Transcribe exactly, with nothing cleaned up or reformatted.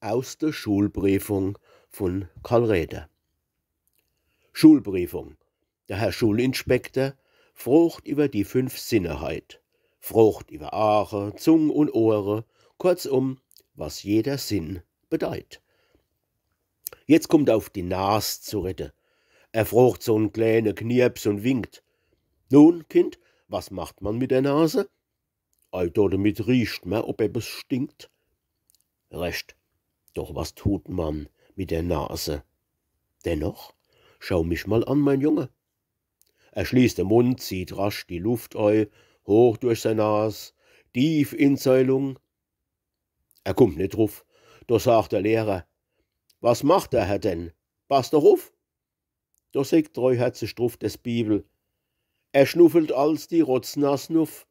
Aus der Schulprüfung von Karl Räder. Schulprüfung. Der Herr Schulinspektor frocht iwwer die fünf Sinne heit. Frocht iwwer Aache, Zung un Ohre, kurzum, was jeder Sinn bedeit. Jetzt kummt er uff die Nas zu redde. Er frocht so'n kleene Knirps un winkt. Nun, Kind, was macht man mit der Nase? Ei, do demit riecht mer, ob ebbes stinkt. Recht. Doch was tut man mit der Nase? Dennoch, schau mich mal an, mein Junge. Er schließt de Mund, zieht rasch die Luft ei, hoch durch sei Nas, tief in sei Lung. Er kummt net druff. Do sagt der Lehrer: „Was macht der Herr denn? Passt doch uff!“ Do secht treuherzig druff des Biebel: „Er schnuffelt als die Rotznaß nuff.“